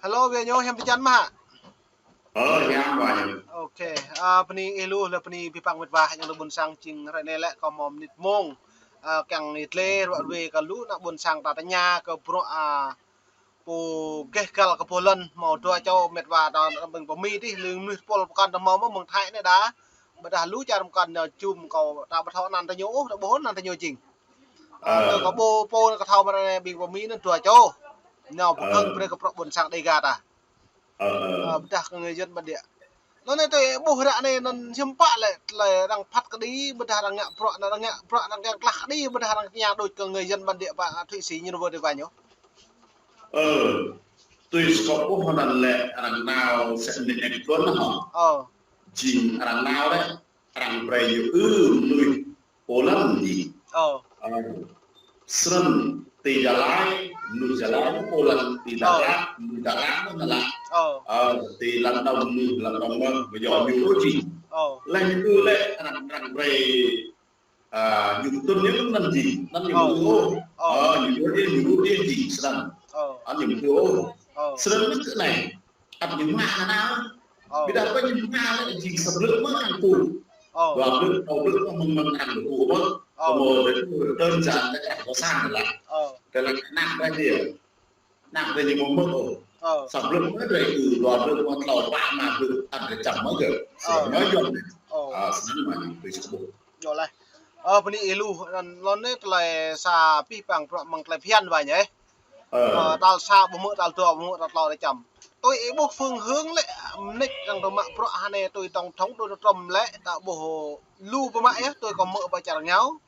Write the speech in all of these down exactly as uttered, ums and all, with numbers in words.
Hello, wai ñu hiam tơčan mơ̆ hă? Ơ, hiam wai ñu. Ok, a, bơni ih lu, lĕ bơni abih bang mĕt wa, yang lu ƀôn sang jing hrơi anai lĕ kơ mơnit mông. A, kiăng yit lĕ, ruă ruai kơ lu, ană ƀôn sang ta tơña kơ bruă, a, pô geh gal kơ pô lŏn, hmâo dua čô mĕt wa ta ƀing pơ Mi dih, lưng mơnuih pôl pơkŏn ta hmâo mơ̆ng Thái anai đa. Ƀôdah lu čar pơkŏn ñu jum kâo ta ƀu thâo anăn ta ñu ôh, ta ƀuh anăn ta ñu jing. Ơ, kơ ƀu pô kơ thâo mơ̆ng anai ƀing pơ Mi anŭn dua čô. Ñu pơkơ̆ng brơi kơ bruă ƀôn sang Đêga ta. Ơ, ƀôdah kơ người dân bản địa. Anŭn anai tui ƀuh ră anai anŭn hiư̆m pă lĕ, tơlơi arăng phat kơđi, ƀôdah arăng ngă bruă, arăng ngă bruă, arăng kiăng klah kơđi, ƀôdah arăng tơña đôč kơ người dân bản địa pơ Thụy Sĩ ñu wơ̆t dih wai ñu. Ơ, tui kâo ƀuh anŭn lĕ arăng nao sĕ mơnit anai kơ tuan hă. Ơ. Jing arăng nao lĕ, arăng brơi ñu ư mơnuih pô lŏn jing. Ơ. Ơ. Snăn ti Gia Lai, mơnuih Gia Lai pô lŏn, ti Dak Lak, mơnuih Dak Lak, mơnuih Dak Lak. Ơ. Ơ, ti Lâm Đồng, mơnuih Lâm Đồng mơ̆n, ƀu djơ̆ ñu ôh jing. Ơ. Lĕ ñu ư lĕ arăng, arăng brơi, a, ñu tŭn ñu anŭn jing, anŭn ñu ƀu ư ôh. Ơ, ñu ư dih, ñu ư dih jing, snăn. Ơ. Anŭn ñu ƀu ư ôh. Ơ. Snăn mơ̆n tơ anai. Ăt ñu mă nanao. Ơ. Ƀôdah pơ ñu mă lĕ jing sa blư̆ mơ̆n arăng pŭ. Ơ. Dua blư̆, klâo blư̆ mơ̆n mơ̆ng mơ̆ng arăng pŭ mơ̆n. Ơ. Kơ mơ̆ đơn giản ta kơ sang lĕ. Ơ. Tơlơi ană brơi dih. Ană brơi ñu mơ̆ mơ̆ ôh. Ơ. Sa blư̆ mơ̆ brơi ư, dua blư̆ mơ̆ klâo pă rơma blư̆ ăt brơi čăm mơ̆ gơ̆. Ơ. Mơ̆ yua anŭn. Ơ. A, snăn mơ̆n ñu tui čơkơpŭ. Yua lĕ. Ơ, bơni ih lu, anŭn lŏn anai tơlơi sa abih bang bruă mơ̆ng tơlơi phiăn wai ñu. Ơ. Ơ, tal sa ƀu hmư̆, tal dua ƀu hmư̆, tal klâo đa čăm. Tui ih ƀuh phương hướng lĕ, mơnit arăng tơ mă bruă hơnai tui tổng thống Donald Trump lĕ, ta ƀuh lu pơmă yơh, tui kâo hmư̆ pơ čar rơngiao.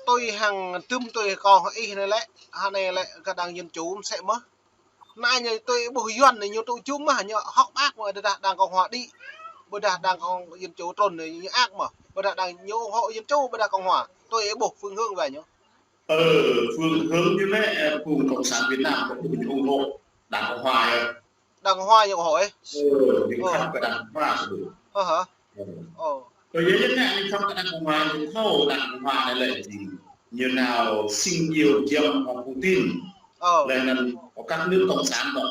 Tui hăng tơm tui kâo hăng ih anai lĕ, hơnai lĕ kơ đảng Dân Chủ mơsĕ mơ̆n. Anai ñu tui ih ƀuh Yuan anai ñu tŭ jum mơ̆n, ñu hŏk ƀă mơ̆n, ƀôdah đảng Cộng Hòa đĭ, ƀôdah đảng Cộng, Dân Chủ trŭn anai ñu ăt mơ̆n, ƀôdah đảng ñu ủng hộ Dân Chủ, ƀôdah Cộng Hòa. Tui ih ƀuh phương hướng wai ñu. Ơ, phương hướng ñu lĕ, ơ, phung Cộng sản Việt Nam kâo ƀuh ñu ủng hộ đảng Cộng Hòa yơh. Đảng Cộng Hòa ñu ủng hộ ĕ? Ơ, ñu khăp kơ đảng Cộng Hòa sơđŭ. Hă hă. Ơ. Ơ. Kơ yua ñu ngă ñu khăp kơ đảng Cộng Hòa, ñu thâo đảng Cộng Hòa anai lĕ jing ñu nao sing iêu giăm hăng Putin. Ơ. Lĕ anŭn kơ các nước Cộng sản đó.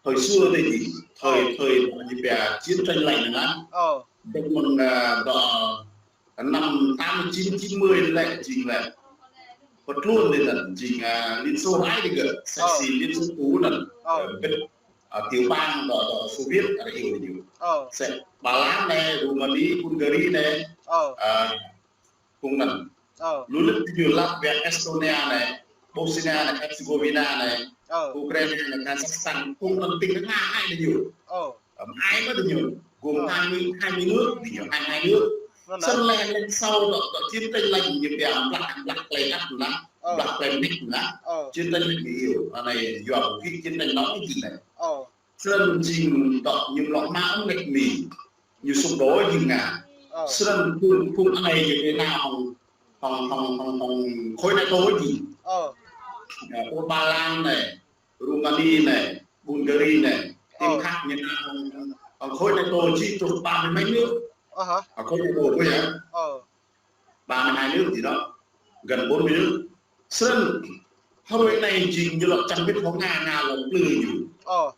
Thời xưa dih jing, thời, thời ñu pia chiến tranh lạnh anŭn. Ơ. Dơ̆ng mơ̆ng, a, dŏ năm tám mươi chín, chín mươi lĕ jing lĕ. Pơtluôn dih anŭn jing, a, Liên Xô rai dih gơ̆, sĕ si Liên Xô cũ anŭn. Ơ. Ơ, bĕt, a, tiểu bang dŏ, dŏ Xô Viết arăng iêu ñu. Ơ. Sĕ Ba Lan anai, Rumani, Bulgari anai. Ơ. A, phung anŭn. Ơ. Lu lĕ ti ñu Latvia, Estonia anai, Bosnia anai, Herzegovina anai, Ơ. Ukraina anai, Kazakhstan, phung anŭn tĭng kơ ngă ai dih ñu. Ơ. Ơ, ai mơ̆ dih ñu. Gum hai mươi, hai mươi nước, dih ñu hai mươi hai nước. Snăn lĕ, lĕ sau dŏ, dŏ chiến tranh lạnh ñu pia amăng blah, amăng blah klei ăt anŭn. Ơ. Blah klei mơnĭt anŭn. Ơ. Chiến tranh lạnh ñu iêu. Anai yua kơ chiến tranh nóng jing anai. Ơ. Snăn jing dŏ ñu lŏ mă mơnĭt Mi. Ñu sụp đổ jing Nga. Ơ. Snăn phung, phung anai ñu pia nao hăng, hăng, hăng, hăng, hăng khối NATO jing. Ơ. Ơ, phung Ba Lan anai, Rumani anai, Bulgari anai, tim khăp ñu nao hăng, hăng khối NATO jing truh ba mươi mấy nước. Ơ hă? Hăng khối NATO ƀu yơh. Ơ. Ba mươi hai nước gì đó, gần bốn mươi nước. Snăn, hrơi anai jing ñu lŏ čang bĭt hăng Nga, Nga lŏ plư ñu. Ơ.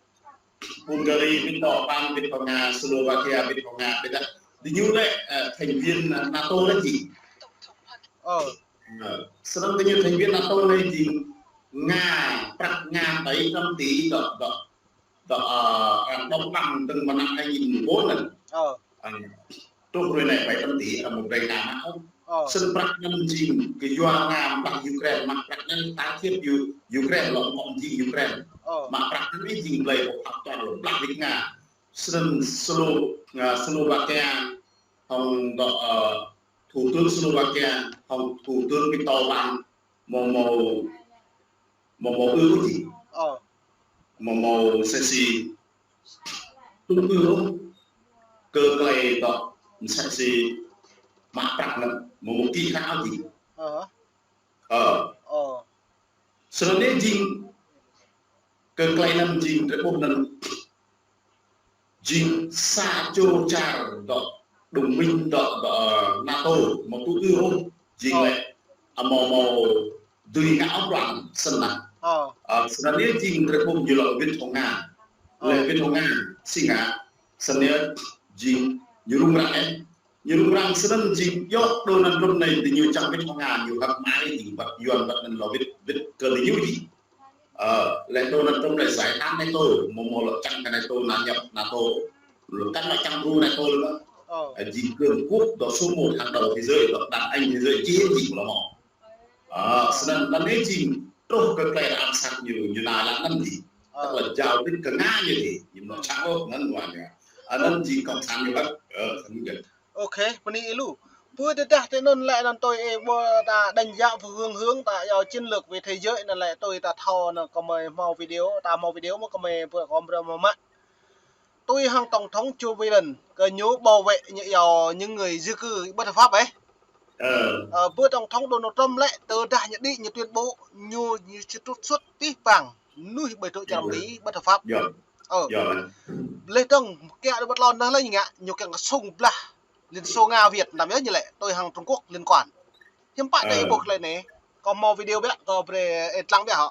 Bulgari bĭt hăng Ba, bĭt hăng Nga, Slovakia bĭt hăng Nga, ƀôdah dih ñu lĕ, ơ, thành viên NATO lĕ jing. Ơ. Ơ, snăn dih ñu thành viên NATO lĕ jing Nga, prăk Nga bảy trăm tỷ dŏ, dŏ, dŏ, ơ, arăng đóng băng dơ̆ng mơ̆ng năm hai nghìn mười bốn anŭn. Ơ. Ơ, truh hrơi anai bảy trăm tỷ, ơ, mơ̆ brơi Nga mă ôh. Ơ. Snăn prăk anŭn jing kơ yua Nga mă Ukraine, mă prăk anŭn ta thiêp Yu-, Ukraine lŏ mơ̆ jing Ukraine. Ơ. Mă prăk anŭn jing blơi pơpă tuan lŏ blah wĭt Nga. Snăn Slo-, Nga, Slovakia, hăng dŏ, ơ, thủ tướng Slovakia, hăng thủ tướng Viktor Orbán, mơ̆ mơ̆, mơ̆ mơ̆ ư jing. Ơ. Mơ̆ mơ̆ sĕ si tŭ ư kơ klei dŏ, sĕ si mă prăk anŭn, mơ̆ mơ̆ kĭ khă jing. Ơ. Ơ. Ơ. Snăn anai jing kơ klei anŭn jing drơi ƀuh anŭn. Jing sa čô čar dŏ, đồng minh dŏ, dŏ, ơ, NATO, mơ̆ tŭ ư ôh, jing lĕ, ơ, mơ̆, mơ̆ dưi ngă ôh bruă anŭn, snăn. Ơ. Ơ, snăn anai jing drei ƀuh ñu lŏ wĭt hŏng Nga. Ơ. Leh wĭt hŏng Nga, si ngă, snăn anai jing ñu rŭng răng, ơ. Ñu rŭng răng snăn jing yua Donald Trump anai diñu čang wĭt hŏng Nga, ñu hăp mai jing băt Yuan băt anăn lŏ wĭt, wĭt kơ diñu jing. Ơ, leh Donald Trump leh giải tán NATO, mơ̆ mơ̆ lŏ čang kơ NATO, nao ñăp NATO. Lŏ kăn lŏ čang ru NATO leh mơ̆. Ơ. Ơ, jing kơnuk dŏ số một hàng đầu thế giới, dŏ đàn anh thế giới chiến jing lŏ mơ̆. Ơ, snăn anăn anai jing truh kơ klei rơang sat ñu, ñu nao lăng anăn jing. Ơ. Tức là giao dịch kơ Nga ñu dih, ñu mơ̆ čang ôh anăn wa ñu. Anăn jing cộng sản ñu băt, ơ, anăn jing. Ok, bơni ih lu. Pơ tơdah tơ anŭn lĕ anŭn tui ih ƀuh ta đánh giá phương hướng ta yua chiến lược về thế giới anŭn lĕ tui ta thâo anŭn kơ mơi hmâo video, ta hmâo video mơ̆ kơ mơi ƀuh kơ brơi mơ̆ mă. Tui hăng Tổng thống Joe Biden, kơ ñu bảo vệ ñu yua những người di cư bất hợp pháp ơ. Ơ. Ơ, ƀơi Tổng thống Donald Trump lĕ, tơdah ñu đĭ ñu tuyên bố, ñu, ñu či trục xuất pih pang, mơnuih ƀơi tơčô čar Mỹ bất hợp pháp. Ơ. Leh dơ̆ng, kiăng đuaĭ ƀơi tlôn anŭn lĕ ñu ngă, ñu kiăng kơ sung blah Liên Xô Nga Việt, anăm yơh ñu lĕ, tui hăng Trung Quốc liên quan. Hiư̆m pă tơ ih ƀuh klei anai. Kâo hmâo video biă, kâo brơi ih lăng biă hŏ.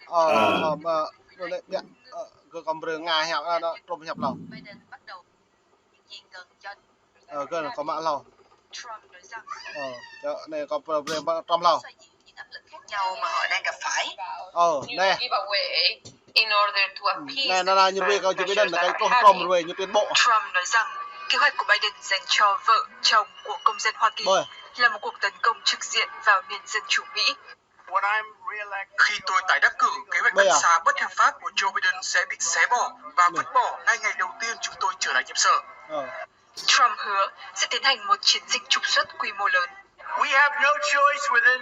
Ơ, ơ, ơ, ƀiă, ơ, kâo, kâo brơi Nga hiăp, ơ, Trump hiăp hlâo. Ơ, kơ, kâo mă hlâo. Ơ, čơ, anai kâo brơi, brơi Trump hlâo. Ơ, anai. Anai, anai, anai, ñu ruai kơ Joe Biden, anai kơ Trump ruai, ñu tuyên bố. Trump nói rằng kế hoạch của Biden dành cho vợ chồng của công dân Hoa Kỳ là một cuộc tấn công trực diện vào nền dân chủ Mỹ. Khi tôi tái đắc cử, kế hoạch ân xá bất hợp pháp của Joe Biden sẽ bị xé bỏ và vứt bỏ ngay ngày đầu tiên chúng tôi trở lại nhiệm sở. Ơ. Trump hứa sẽ tiến hành một chiến dịch trục xuất quy mô lớn. We have no choice within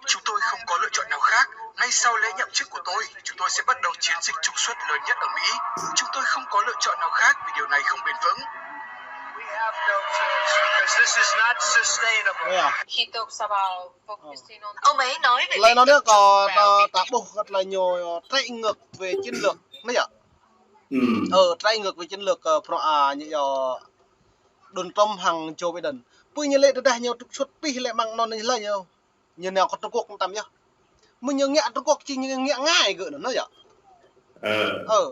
Chúng tôi không có lựa chọn nào khác. Ngay sau lễ nhậm chức của tôi, chúng tôi sẽ bắt đầu chiến dịch trục xuất lớn nhất ở Mỹ. Chúng tôi không có lựa chọn nào khác vì điều này không bền vững. We have no choice because this is not sustainable. He talks about focusing on Ông ấy nói về việc tập trung vào việc ta ƀuh kơ tơlơi ñu, ơ, trái ngược về chiến lược, anai yơh. Ơ, trái ngược về chiến lược, ơ, pro-A ñu yua Donald Trump hăng Joe Biden. Pơ ñu lĕ tơdah ñu trục xuất pih lĕ mơ̆ng anŭn ñu lĕ ñu. Ñu nao kơ Trung Quốc tam yơh. Mơ̆ ñu ngă Trung Quốc či ñu ngă Nga gơ̆ anŭn yơh. Ơ. Ơ.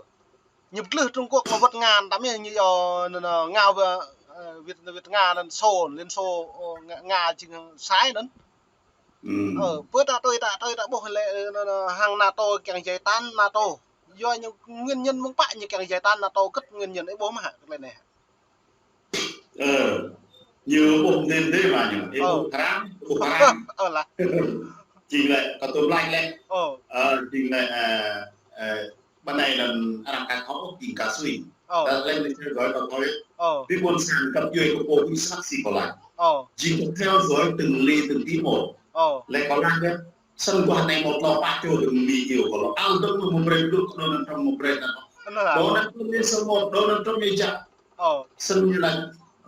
Ñu pơtlưh Trung Quốc mơ̆ wơ̆t Nga tam yơh ñu yua anŭn, anŭn Nga wơ̆t, ơ, Việt, Việt Nga anŭn Xô, Liên Xô, ơ, Nga, Nga či sai anŭn. Ơ, pơ ta tui ta, tui ta ƀuh lĕ, anŭn, anŭn hăng NATO kiăng giải tán NATO. Yua ñu nguyên nhân mơ̆ng pă ñu kiăng giải tán NATO kơ̆t nguyên nhân ih ƀuh mơ̆ hă, klei anai. Ơ, ñu ƀuh nên thế mà ñu, ơ, ƀuh kram, ƀuh kram. Ơ lah. Jing lĕ, kơ tơm lač lĕ. Ơ. Ơ, jing lĕ, ơ, ơ, ƀă anai lăm arăng ka thâo, jing ka sui. Ơ. Ơ, lĕ ñu theo dõi kơ thâo. Ơ. Ƀing ƀôn sang kăp djuai kơ pô ƀing snăk si kơ lač. Ơ. Jing kơ theo dõi từng ly từng tí một. Ơ. Lĕ kơ lač yơh. Snăn guah anai mơ̆ tlâo pă čô dơ̆ng Mi iâu kơ lŏ. Ăl dơ̆ng mơ̆ brơi dŏ Donald Trump mơ̆ brơi anăn. Anăn lah. Donald Trump ñu số một, Donald Trump ñu jăk. Ơ. Snăn ñu lač,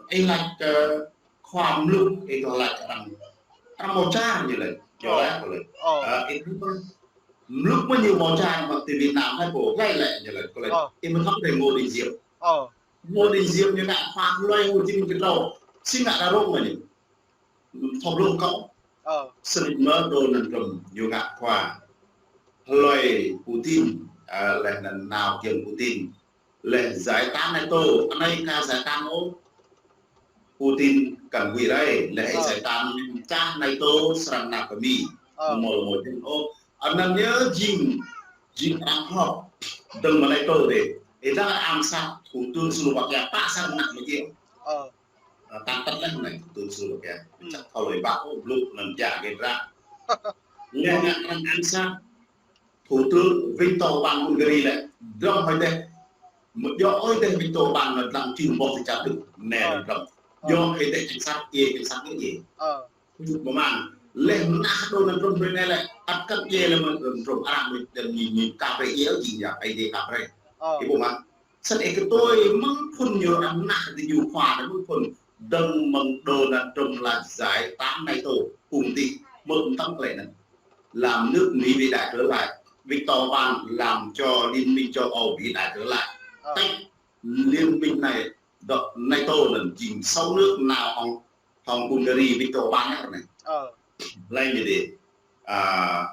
ih lač, ơ, khua mluk, ih kơ lač arăng. Arăng mâo čar ñu lač. Ñu lač kơ lač. Ơ. Ơ, ih mluk mơ̆ ñu mâo čar mơ̆ ti Việt Nam hai pô, lač lač ñu lač kơ lač. Ơ. Ih mơ̆ thâo đei Ngô Đình Diệm. Ơ. Ngô Đình Diệm ñu ngă khua hlơi Hồ Chí Minh kơ tlâo. Si ngă kơ rŏng mơ̆ ñu. Thâo blung kâo. Ơ. Snăn mơ̆ Donald Trump ñu ngă khua. Hlơi Putin, ơ, leh anăn nao giăm Putin. Leh giải tán NATO, anai ka giải tán ôh. Putin kăn wĭ rai, leh giải tán čah NATO srăng nao kơ Mi. Ơ. Mơ̆ mơ̆ jing ôh. Anăn yơh jing, jing arăng họp. Dơ̆ng mơ̆ NATO dih. Ih dăng arăng ám sát, Thủ tướng Slovakia, pă srăng nao mơ̆ jing. Ơ. Ơ, tăt tăt leh anai, Thủ tướng Slovakia. Čăk thâo lơi ƀă, ơ, blŭ anăn ja gĕt ră. Leh anăn arăng ám sát Thủ tướng Viktor Orbán Hungary lĕ, dơ̆ng hơi deh. Mơ̆ djŏ hơi deh Viktor Orbán anăn dlăng čư̆ boh ti čar Đức. Anai dơ̆ng. Djŏ hơi deh ám sát, yơh ám sát yơh. Ơ. Mơ̆ng leh mơnah Donald Trump ƀơi anai lĕ, ăt kăt yơh leh mơ̆ng Donald Trump arăng ƀơi anai ñu, ñu kăp brơi yơh jing yơh, ai deh kăp brơi. Ơ. Ih ƀuh mơ̆. Snăn ih kơ tui mơ̆ng phŭn ñu arăng mơnah diñu khua anăn mơ̆ng phŭn dơ̆ng mơ̆ng Donald Trump lač giải tán NATO phung dih mơ̆ tăm klei anăn. Làm nước Mỹ vĩ đại trở lại. Viktor Orbán làm cho Liên minh châu Âu vĩ đại trở lại. Ơ. Tĕk Liên minh anai, dŏ NATO anăn jing sáu nước nao hŏng, hŏng Hungary Viktor Orbán anai. Ơ. Lač ñu dih. Ơ,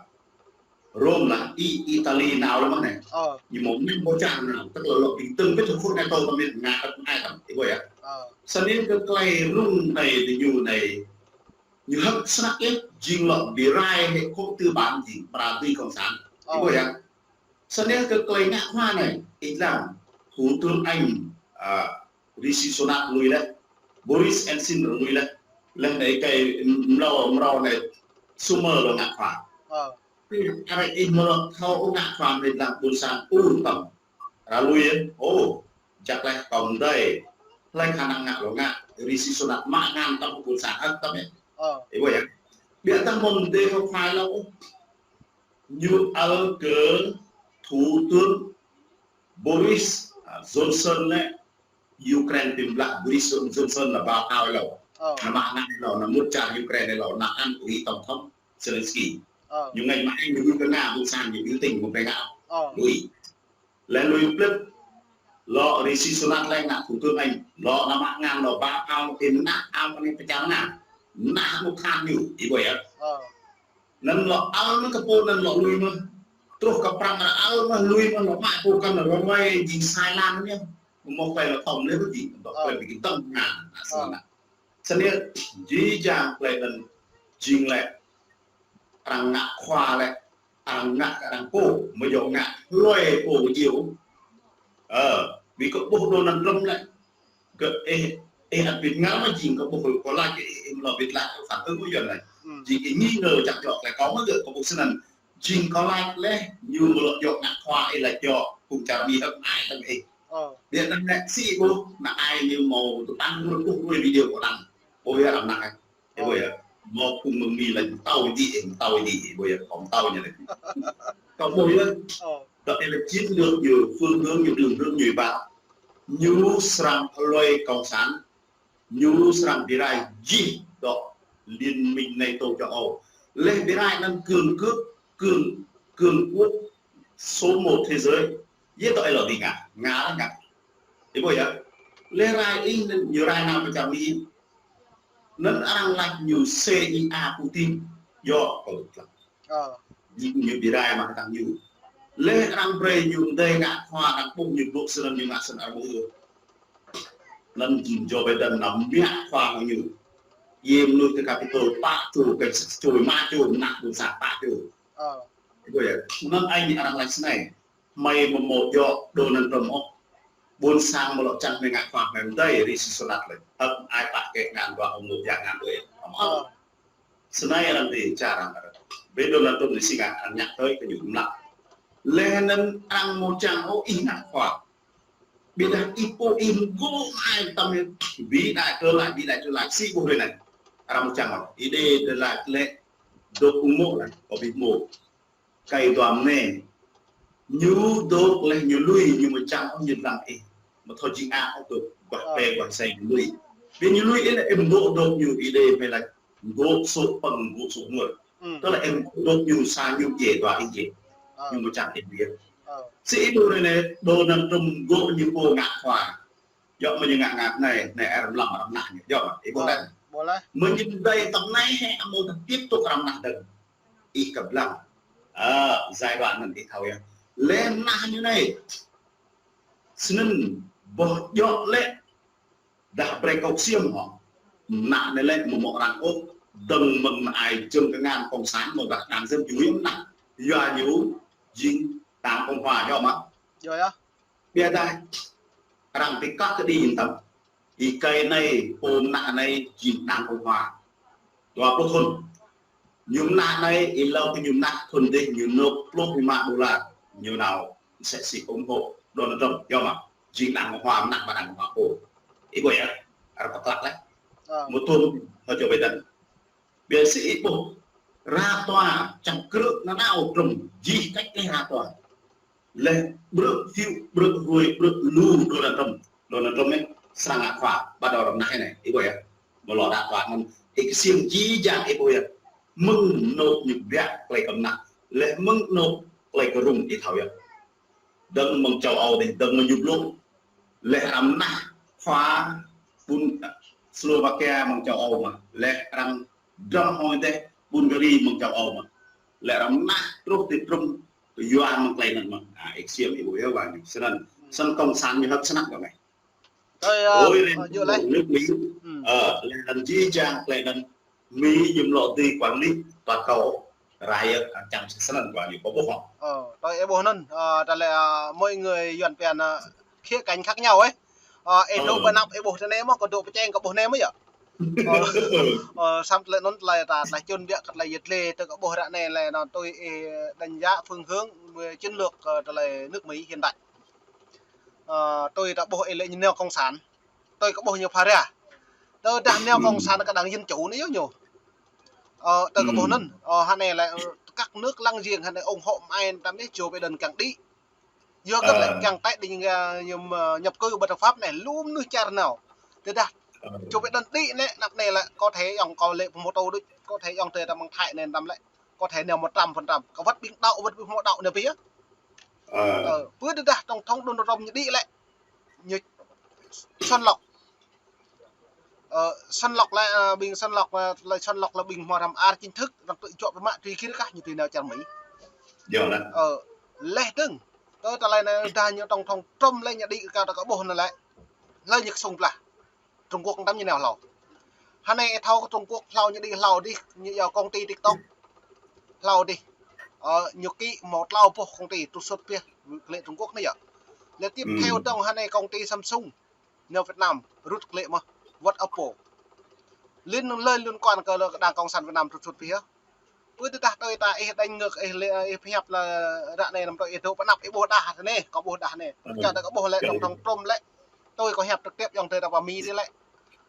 Rôm lah, I, Itali nao lĕ mơ̆n anai. Ơ. Ñu mơ̆ mĭn mơ̆ čang nao, tức là lŏ ƀing tơ̆ng ƀĕ thâo khŏk anai tơ mĭn ngă tơ ai tăm, ih ƀuh yơh. Ơ. Sơnai kơ tơlơi rŭng anai tơ ñu anai. Ñu hơ̆k snăk yơh, jing lŏ bi rai hĭ khŏk tư bản jing, pơra tui cộng sản. Ih ƀuh yơh. Sơnai kơ tơlơi ngă khua anai, ih lăng, Thủ tướng Anh, à, Rishi Sunak lui laih, Boris Johnson lui laih, laih anai kơ mrâo, mrâo anai Schumer lŏ ngă khua. Ơ. Arăng ih mrâo thâo ôh ngă khua anai lăng ƀôn sang ur tăm. Arăng lui yơh, ôh, jak laih kâo mơdơi. Laih khă năng ngă lŏ ngă, Rishi Sunak mă ngăn tăm ƀôn sang ăt tăm yơh. Ơ. Ih ƀuh yơh. Biă tăm mơ̆n dêh khua lăng ôh. Ñu ăl kơ Thủ tướng Boris, à, Johnson lĕ, Ukraine tơm blah Boris Johnson lĕ ba thâo hlâo. Ơ. Nao mă ngăn hlâo, nao mŭt čar Ukraine hlâo, nao ăn ui tổng thống Zelensky. Ơ. Ñu ngă mă ngăn ñu kơ ngă ƀôn sang ñu biểu tình mơ̆ pĕ ngă. Ơ. Lui. Laih lui plĕt. Lŏ Rishi Sunak laih ngă Thủ tướng Anh. Lŏ nao mă ngăn lŏ ba thâo hlâo, ih mơnă ao mơnă pơčang ngă. Mơnă mŭt than ñu, ih ƀuh yơh. Ơ. Anŭn lŏ ăl mơ̆n kơ pô anŭn lŏ lui mơ̆n. Truh kơ prăng arăng ăl mơ̆n lui mơ̆n lŏ mă pô kăn rơwai jing sai lăng anŭn. Mơ̆ mơ̆ klei lŏ tŏm lĕ ƀu jing, tŏm klei ƀu jing tơ̆ng ngă, ngă sơnai. Sơnai jih jang klei anŭn jing lĕ arăng ngă khua lĕ, arăng ngă kơ arăng pô, mơ̆ yua ngă hlơi pô kơ jiu. Ơ, ƀing kơ ƀuh Donald Trump lĕ. Kơ ih, ih ăt ƀing ngă mă jing kơ ƀuh kơ lač ih, ih mlâo ƀiă lač kơ phản ứng mơ̆ yua anai. Hmm. Jing ih nghi ngờ čăk jŏk lĕ kâo mơ̆ gơ̆ kơ ƀuh sơnăn. Jing kâo lač lĕ, ñu mlâo jŏk ngă khua ih lač jŏk, phung čar Mi hơ̆k ai tăm ih. Ơ. Biă tăm lĕ si ƀuh, ană ai ñu mâo tơpăn mrơkuh ruai video kâo đăng. Ƀuh yơh arăng ngă. Ih ƀuh yơh. Mâo phung mơ̆ng Mi lač mơtâo dih, mơtâo dih, ih ƀuh yơh, kâo mơtâo ñu lač. Kâo ƀuh yơh. Ơ. Tơdah ih lač chiến lược ñu, phương hướng ñu, đường hướng ñu ƀă. Ñu srăng hlơi cộng sản, ñu srăng bi rai jih dŏ Liên minh NATO châu Âu. Laih bi rai anŭn cường quốc, cường, cường quốc số một thế giới. Yơh tơ ih lŏ dih ngă, ngă laih ngă. Ih ƀuh yơh. Laih rai ih anŭn ñu rai nao pơ čar Mi. Anŭn arăng lač ñu C I A Putin. Yơh, kâo lač. Ơ. Jing ñu bi rai mă kơtang ñu. Laih arăng brơi ñu mơdơi ngă khua arăng ƀuh ñu blŭ sơnăn ñu ngă sơnăn arăng ƀuh. Anŭn jing Joe Biden nao mă khua hăng ñu. Yơh mơnuih kơ Capitol pă čô, kơ sĕ čô, mă čô, mơnă ƀôn sang pă čô. Ơ. Ih ƀuh yơh. Anŭn ai ñu arăng lač sơnai. Hmei mơ̆ mâo djơ̆ Donald Trump ôh. Ƀôn sang mơ̆ lŏ čang hmei ngă khua hmei mơdơi Rishi Sunak lĕ. Hơ̆k ai pă kĕ ngăn dua ông một, dua ngăn đuĕ. Ơ. Sơnai arăng dih čar arăng. Ƀơi Donald Trump anai si ngă arăng ngă tơi kơ ñu mlăk. Laih anŭn arăng mâo čang ôh ih ngă khua. Ƀiădah ih pô ih mgô̆ ai tăm ih. Ƀing đaŏ tơlơi, ƀing đaŏ tơlơi si ƀuh rơi anai. Arăng mâo čang ôh. Ih đe tơlơi lĕ dŏ ung mô̆ lĕ, kơ ƀing mô̆. Kơi dua mơnai. Ñu dŏ laih ñu lui, ñu mơčang ôh ñu lăng ih. Mơ̆ thâo jing ăt ôh dŏ, guah pĕ, guah sai ñu lui. Ƀing ñu lui ih lĕ ih mgô̆ dŏ ñu ih đe mơ̆ lač. Mgô̆ sô̆ pơ̆ng, mgô̆ sô̆ mơ̆. Tơlơi ih mgô̆ dŏ ñu sa ñu djai dua ih djai. Ñu mơčang ih djai. Si ih ƀuh rơi anai, Donald Trump mgô̆ ñu pô ngă khua. Yơh mơ̆ ñu ngă ngă anai, anai arăng mlam arăng nah ñu. Yơh mơ̆, ih ƀuh laih. Mơ̆ ñu đơi tăm anai hĕ, amâo tơl tiếp tục arăng nah dơ̆ng. Ih kơ blang. Ơ, giai đoạn anŭn ih thâo yơh. Laih nah ñu anai. Snăn boh djŏ lĕ. Dah brơi kâo ksiêm hŏ. Nah anai lĕ mơ̆ mâo arăng ôh. Dơ̆ng mơ̆ng anai jơ̆ng kơ ngăn cộng sản mơ̆ dah đang dân chủ yơh nah. Yua ñu jing Đảng Cộng hòa yơh mơ̆. Yơh yơh. Biă dah arăng bi kăt kơđi tăm. Ih kơi anai, pô mơnă anai jing Đảng Cộng hòa. Dua pluh thŭn. Ñu mơnă anai, ih lăng kơ ñu mơnă thŭn dih, ñu nộp pluh rơma đôla. Ñu nao msĕ si ủng hộ Donald Trump, yơh mơ̆. Jing Đảng Cộng hòa, mơnă ƀơi Đảng Cộng hòa pô. Ih ƀuh yơh, arăng pơklăk laih. Mơ̆ thŭn hơjŏ Biden. Biă si ih ƀuh, ră tua čang krư̆ nanao Trump, jih kăč laih ră tua. Laih brư̆ fiu, brư̆ ruai, brư̆ lu Donald Trump. Donald Trump anai srăng ngă khua, bắt đầu răm nah anai, ih ƀuh yơh. Mơ̆ lŏ ră tua anŭn, ih ksiêm jih jang ih ƀuh yơh. Mơ̆ng anŏ ñu biă klei kơ mơnă, laih mơ̆ng anŏ klei kơ rŭng ih thâo yơh. Dơ̆ng mơ̆ng châu Âu dih, dơ̆ng mơ̆ng ñu blŭ. Laih arăng mơnă khua ƀun Slovakia mơ̆ng châu Âu mơ̆. Laih arăng dram hŏng dih Bulgaria mơ̆ng châu Âu mơ̆. Lĕ răm nah truh ti trŭm, tơjuă mơ̆ng tơlơi anŭn mơ̆n. A, ih ksiêm ih ƀuh yơh wa ñu. Snăn, snăn cộng sản ñu hơ̆k snăk kơ meh. Ơi, ơ, ôi, ơ, ơ, djơ̆ leh. Nước Mỹ. Ừ. Ơ, lĕ anŭn jih jang, lĕ anŭn Mỹ ñu lŏ dưi quản lý toàn cầu. Rai yơh, čang snăn wa ñu kơ ƀuh hŏ. Ơ, tui ih ƀuh anŭn, ơ, ta lĕ, ơ, mỗi người yuan pian, ơ, khía cạnh khác nhau ấy. Ơ, ih dŏ ƀơi anăp ih ƀuh tơ anai mơ̆, kâo dŏ pơčeng kâo ƀuh anai mơ̆ yơh. Ơ, ơ, samơ̆ tơlơi anŭn tơlơi ta, tơlơi čun biă kơ tơlơi yet lĕ, tơ kâo ƀuh ră anai lĕ, anŭn tui ih đánh giá phương hướng, chiến lược, ơ, tơlơi nước Mỹ hiện tại. Ơ, tui ta ƀuh ih lĕ ñu neo cộng sản. Tui kâo ƀuh ñu phara. Tơdah neo cộng sản kơ đảng Dân Chủ anai yơh ñu. Ơ, tui kâo ƀuh anŭn. Ơ, hă anai lĕ, ơ, các nước láng giềng hă anai ủng hộ mơai tăm anai Joe Biden kiăng đĭ. Yua kơ lĕ kiăng tĕ đĭ, ơ, ñu, ơ, nhập cư bất hợp pháp anai, lu mơnuih čar nao. Tơdah Joe Biden đĭ anai, anăp anai lĕ, có thể yŏng kâo lĕ pơmô tô đôč, có thể yŏng tơ ta mơ̆ng Thái anai tăm lĕ, có thể neo một trăm phần trăm. Kâo wơ̆t ƀing đaŏ, wơ̆t ƀing pơmô đaŏ anai pơ yơh. Ơ, pơ tơdah tổng thống Donald Trump ñu đĭ lĕ, ñu chọn lọc. Ơ, chọn lọc lĕ, ơ, ƀing chọn lọc, ơ, lĕ chọn lok lĕ ƀing hmâo hrăm ar chính thức, răng tui juă pơmă tui kir kah ñu tui nao čar Mỹ. Yơh lĕ. Ơ, leh dơ̆ng. Tơ tơlơi anai dah ñu tổng thống Trump lĕ ñu đĭ kơ ta kâo ƀuh anŭn lĕ. Lĕ ñu kơsung blah. Trung Quốc tăm ñu nao hlâo. Hă anai thâo kơ Trung Quốc hlâo ñu đĭ hlâo dih, ñu yua công ty TikTok. Hlâo dih. Ơ, ñu ký hmâo tlâo boh công ty trục xuất pia, kơ lĕ Trung Quốc anai yơh. Lĕ tiếp theo dơ̆ng hă anai công ty Samsung. Nao Việt Nam, rút kơ lĕ mơ̆, wơ̆t Apple. Liên, liên, liên quan kơ đảng cộng sản Việt Nam trục xuất pia. Pơ tơdah tui ta ih đánh ngược, ih lĕ, ih pơhiăp lĕ ră anai năm tui ih dŏ pơ anăp ih ƀuh đah anai, kâo ƀuh đah anai. Čar ta kâo ƀuh lĕ tổng thống Trump lĕ. Tui kâo hiăp trực tiếp yŏng tơ ta pơ Mi dih lĕ.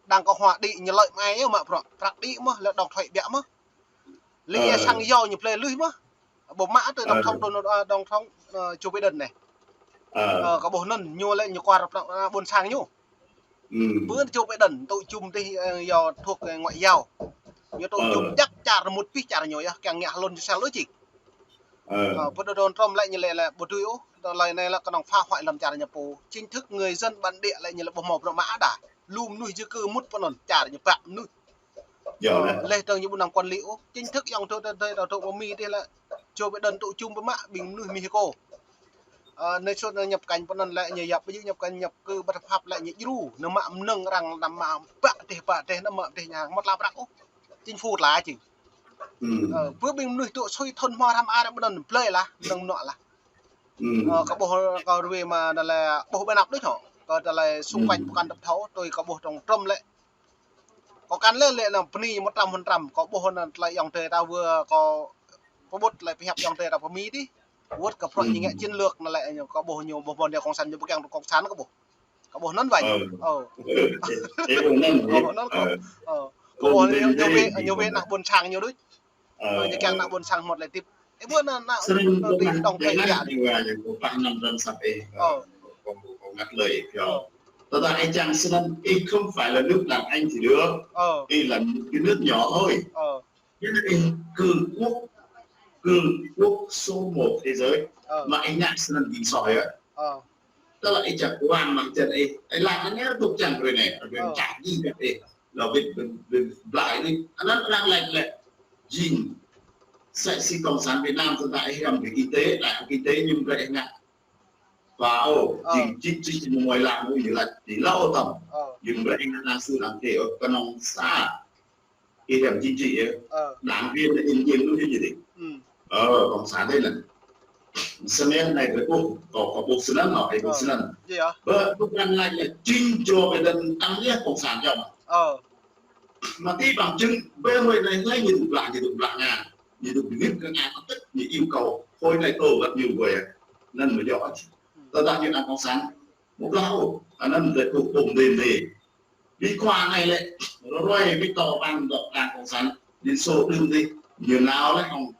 Đảng Cộng hòa đĭ ñu lợi mơai yơh mă prăk, prăk đĭ mơ̆, lĕ đŏng thuế biă mơ̆. Lĕ sang yua ñu plơi lui mơ̆. Ƀu mă tơ tổng thống Donald, ơ, tổng thống, ơ, Joe Biden anai. Ơ, kâo ƀuh anŭn ñu lĕ ñu kuar prăk, ơ, ƀôn sang ñu. Pơ Joe Biden tŭ jum dih, ơ, yua thuộc, ơ, ngoại giao. Ñu tŭ jum jak čar mŭt pih čar ñu yơh, kiăng ngă hlŭn ñu sel ôh čih. Ơ, pơ Donald Trump lĕ ñu lĕ lĕ ƀu dưi ôh, tơlơi anai lĕ kơnơ̆ng phá hoại lŏn čar ñu pô. Chính thức người dân bản địa lĕ ñu lĕ ƀu hmâo bruă mă đah. Lu mơnuih di cư mŭt pơ anŭn čar ñu pă mơnuih. Ơ, leh dơ̆ng ñu ƀu năng quản lý ôh. Chính thức yŏng tơ, tơ, tơ, tơ, tơ pơ Mi dih lĕ. Joe Biden tŭ jum pơmă ƀing mơnuih Mexico. Ơ, anai sut anai nhập cảnh pơ anŭn lĕ ñu yap, ƀu djơ̆ nhập cảnh nhập cư bất hợp pháp lĕ ñu djru, anai mă mơnơ̆ng arăng năm mă pă dêh, pă dêh, anai mă dêh ñu hăng mă tla prăk ôh. Chính phủ tla čih. Ơ, pơ ƀing mơnuih tŭ sui thŭn hmâo hrăm ar pơ anŭn plơi lah, mơnơ̆ng mơnuă lah. Ơ, kâo ƀuh kâo ruai mă anai lĕ ƀuh ƀơi anăp đôč hŏ. Kâo tơlơi xung quanh pơkŏn tơ̆p thâo, tui kâo ƀuh trong Trump lĕ. Kâo kăn lĕ lĕ anŭn pơ Mi một trăm phần trăm, kâo ƀuh anŭn tơlơi yŏng tơ ta wơ̆t kâo pơƀut tơlơi pơhiăp yŏng tơ ta pơ Mi dih. Wơ̆t kơ prăk ñu ngă chiến lược anŭn lĕ ñu kâo ƀuh ñu ƀuh ƀôn đia cộng sản ñu pơkiăng tơ cộng sản kâo ƀuh. Kâo ƀuh anŭn wai. Ơ. Ơ. Ih ƀuh anŭn. Kâo ƀuh anŭn kâo. Ơ. Kâo ƀuh ñu, ñu wơ̆t, ñu wơ̆t anăp ƀôn sang ñu đôč. Ơ, ñu kiăng anăp ƀôn sang hmâo tơlơi tip. Ih ƀuh anŭn, anŭn, anŭn tui đŏng thuế biă. Ñu wơ̆t ñu pơhiăp năm răm sap ih. Ơ. Kâo, kâo ngă tơlơi ih pioh. Tơdah ih čang snăn, ih không phải là nước làm ăn thì được. Ih là một cái nước nhỏ thôi. Nghĩa là ih cư quốc, cư quốc số một thế giới. Mă ih ngă snăn ƀing soh yơh. Tơdah ih čang kuan mă čan ih, ih laĭ anai tŭ čang rơi anai, rơi čang ih kơ ih. Lŏ wĭt, wĭt, wĭt blai anai. Anŭn arăng laĭ lĕ jing. Sĕ si cộng sản Việt Nam tơdah ih hrăm về kinh tế, laĭ kinh tế ñu brơi ih ngă. Ba ôh, jing, jing, jing, ñu mơ̆ laĭ, ñu laĭ, ti lŏ tăm. Ñu brơi ih ngă năng su năng thê, ôh, kơnơ̆ng sa. Ih hrăm chính trị yơh. Đảng viên là im im lu ñu dih. Ơ, cộng sản dih anŭn. Snăn anai ƀu ƀuh, kâo, kâo ƀuh snăn, kâo ƀuh snăn. Ƀu, ƀu kăn laĭ lĕ chính Joe Biden tăng yơh cộng sản yơh. Mă ti bằng chứng, ƀơi hrơi anai, hlơi ñu dŏ blah, ñu dŏ blah Nga. Ñu dŏ bơngĭt kơ Nga kơ tĕt, ñu yêu cầu khối NATO găp ñu ƀơi. Anŭn mơ̆ yơh. Tơdah ñu tăng cộng sản, ƀu blah ôh, anŭn tơ kơ pôm đen đê. Ƀing khua anai lĕ, rơruai ƀing tơ ban dŏ đảng cộng sản, Liên Xô đưm dih, ñu nao lĕ hŏng,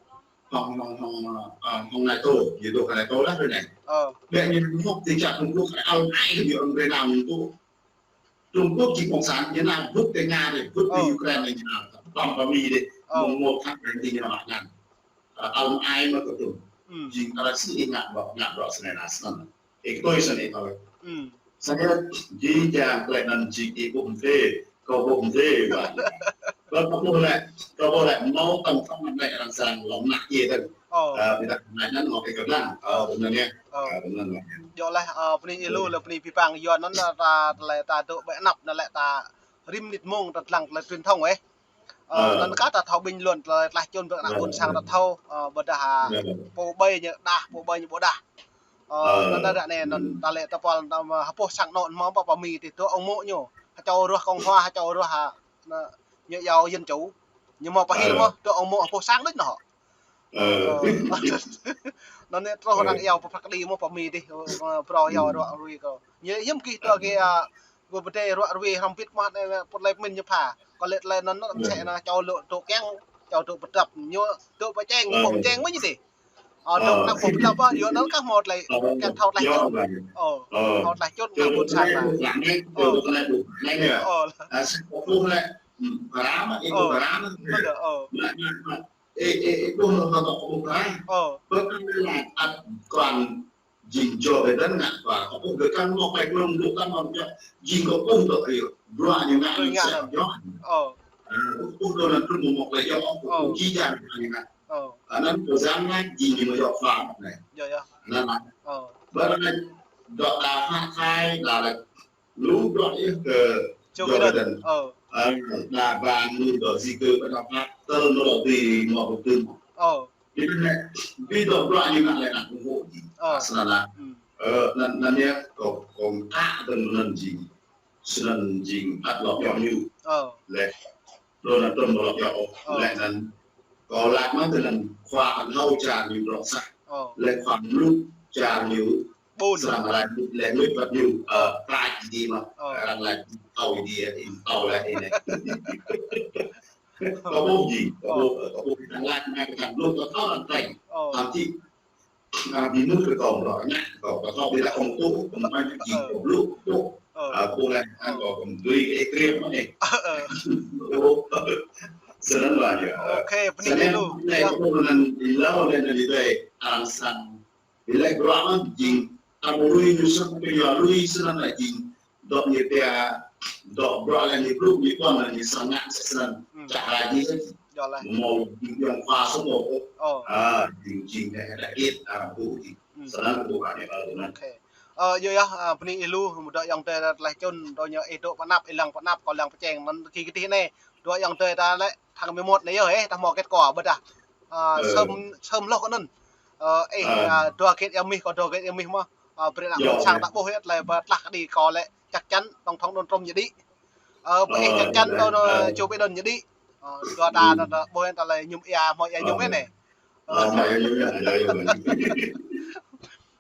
hŏng, hŏng, hŏng, ơ, hŏng NATO, ñu dŏ kơ NATO lĕ hrơi anai. Ƀĕ ñu hŏk ti čar Trung Quốc, ăl ai ñu ŏng rơi nao ñu tŭ. Trung Quốc jing cộng sản, ñu nao bŭt ti Nga dih, bŭt ti Ukraine dih ñu nao, băm pơ Mi dih, mơ̆ng mơ̆ khăp răng dih ñu nao lăng. Ơ, ăl ai mă kơ tŭ. Jing arăng si ih ngă bruă, ngă bruă snei na snăn. Ih tui snei ih tui. Snei jing jang klei anŭn jing ih ƀuh mơ̆n, kâo ƀuh mơ̆n, wah. Bơ kơ ƀuh lĕ, kơ ƀuh lĕ, hmâo tổng thống anai arăng srăng lŏm mă yơh tơ̆. Ơ. Ơ, ƀiădah anai anŭn hmâo kơ kơblang. Ơ, ƀu anŭn yơh. Ơ. Ơ, ƀu anŭn yơh. Yơh lah, ơ, bơni ih lu, lĕ bơni abih bang yua anŭn ta, ta, lĕ ta dŏ ƀơi anăp anŭn lĕ ta rĭm mơnit mông ta lăng lĕ truyền thông ơ. Ơ, anŭn kah ta thâo bình luận tơlơi tlaih čun brơi ană ƀôn sang ta thâo, ơ, ƀôdah, ơ, pô ƀai ñu đah, pô ƀai ñu ƀu đah. Ơ, anŭn ră anai, anŭn ta lĕ ta pol ta mă ha boh sang anŏ hmâo pă pă mi tih dŏ ong mô̆ ñu. Ha čô ruah Cộng hòa, ha čô ruah ha, anŭn, ñu iâu dân chủ. Ñu hmâo pơhil mơ̆, dŏ ong mô̆ ha boh sang đôč anŭn. Ơ. Ơ. Anŭn anai truh arăng iâu pơphrăk đĭ mơ̆ pă mi tih, ơ, bruă iâu ruă rui kơ. Ñu hiam gih dŏ gih, ơ, Gua bơdai ruă rui hrŏm bit mơ̆ anai, pơt lĕ pơmĭn ñu pha. Kơ lĕ tơlơi anŭn, anŭn mơsĕ anŭn čô lŏ dŏ kiăng, čô dŏ pơdrăp. Ñu dŏ pơčeng, pơčeng mơ̆ ñu tih. Ơ, dŏ anăp pơdrăp, ơ, yua anŭn kah hmâo tơlơi, kiăng thâo tlaih čun. Ơ, thâo tlaih čun, ană ƀôn sang ta. Ơ. Ơ. Ơ. Ơ. Ơ. Jing Joe Biden ngă kơ ƀuh gơ̆ kăn mơ̆ klai glông dŏ kăn mơ̆ jing kơ ƀuh dŏ kơ yơh. Bruă ñu ngă anŭn sĕ yơh. Ơ. Ơ, ƀuh Donald Trump mơ̆ klai yơh, ƀuh jih jang ñu ngă. Ơ. Anŭn kơ jang ngă jing ñu yơh pha anai. Yơh, yơh. Anŭn. Ơ. Bơ anai dŏ ta hă khai đa lĕ lu dŏ yơh kơ Joe Biden. Ơ. Ơ, đa ba lu dŏ jih kơ ƀơđa pha tơl nô lŏ ti mơ̆ ƀu tơm. Ơ. Ƀiădah, ƀiădah bruă ñu ngă lĕ ană kông pô jing. Ơ. Asnana. Ơ, anŭn, anŭn yơh, kâo, kâo mơak tơ̆ng anŭn jing. Snăn jing ăt lŏ yơh ñu. Ơ. Lĕ, Donald Trump lŏ yơh ôh. Ơ. Lĕ anŭn, kâo laĭ mă tơlơi anŭn khua hăng hâo čar ñu bruă sah. Ơ. Lĕ khua mluk čar ñu. Ƀun. Srăng laĭ lĕ mluk ƀăt ñu. Ơ, pă jing mă. Ơ. Arăng laĭ tâo jing, in tâo lĕ in. Kâo ƀuh jing, kâo ƀuh, kâo ƀuh kơ tơlơi anai kơ tơlơi blŭ kâo thâo anŭn tơ̆ng. Ơ. Tơm či, a, ƀing mŭt kơ kâo, lŏ ngă kơ kâo, kâo thâo ƀiădah kâo mơ̆ tŭ, kâo mơ̆ či kâo blŭ, ƀuh. Ơ. A, ƀuh lĕ, a, kâo kâo mơ̆ tui kơ ih kriăm mơ̆ anai. Ơ. Ơ. Snăn lah yơh. Ôkê, bơni lu. Anai kâo ƀuh anŭn ih lâo anai anŭn ih tui, arăng srăng Ƀiădah bruă mơ̆ jing, ta ƀu lui ñu srăng pơyua lui snăn lĕ jing. Dŏ ñu pia, dŏ bruă lĕ ñu blŭ ñu ƀuăn lĕ ñu srăng ngă snăn. Hmm. Čah ră jih. Yơh lah. Mơ̆ jing yang khua sơmô. Ơ. A, jing jing lĕ dah kit, a, ƀu jing. Hmm. Snăn ƀu kơ ñu ƀă anŭn. Ôkê. Ơ, yơh yơh, a, bơni ih lu, mơ̆ dŏ ayŏng adơi tlaih čun, dŏ ñu ih dŏ pơ anăp, ih lăng pơ anăp, kâo lăng pơčeng, anŭn kơ gih tih anai. Dŏ ayŏng adơi ta lĕ tháng mười một anai yơh, ơ, ta hmâo kết quả ƀôdah. A, sơm, sơm hloh kơ anŭn. Ơ, ih, a, dua gĕt ia mih, kâo dua gĕt ia mih mơ̆. A, brơi ană ƀôn sang ta ƀuh yơh, tơlơi pơtlaih kơđi kâo lĕ chắc chắn tổng thống Donald Trump ñu đĭ. Ơ, ƀơi ih chắc chắn Joe Biden ñu đĭ. Ơ, dua ta, ta, ta ƀuh yơh tơlơi mơñum ia, hmâo ia mơñum anai.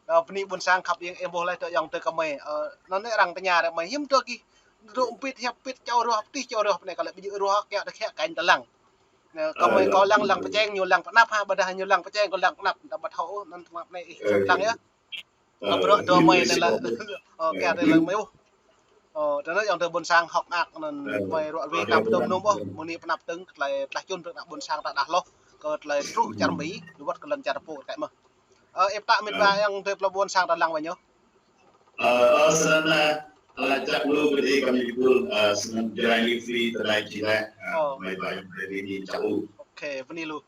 Ơ, bơni ƀôn sang khăp ing ih ƀuh laih dŏ ayŏng adơi kơmơi. Ơ, anŭn anai arăng tơña ră mơi hiư̆m dŏ gih. Dŏ pit hiăp pit čô ruah pơtih čô ruah pơ anai kơ lĕ ƀu djơ̆ ruah kiăng ta khiă kañ ta lăng. Ơ, kâo mơi kâo lăng lăng pơčeng ñu lăng pơ anăp hă, ƀôdah ñu lăng pơčeng kâo lăng pơ anăp, ta ƀu thâo ôh, anŭn tơlơi anai ih lăng yơh. Ơ, bruă dua mơi anai lĕ, ơ, kiăng ta lăng mơi ôh. Ơ, tơdah ayŏng adơi ƀôn sang hơ̆k mơak anŭn mơi ruă rui ta pơtô mơnŭm ôh, mơ̆ng anai pơ anăp tơ̆ng tơlơi tlaih čun brơi ană ƀôn sang ta đah hloh, kơ tơlơi truh čar Mi, wơ̆t kơ lŏn čar pô kơ mơ̆. Ơ, ih pơtă mĭt wa ayŏng adơi plơi ƀôn sang ta lăng wa ñu. Ơ, ơ, snăn, ơ, čăk lu kơ ih kơ mi pul, ơ, snăn jrai li free tơdơi či lĕ, ơ, mơi wa ayŏng adơi ƀing ih čăk lu. Ôkê, bơni lu.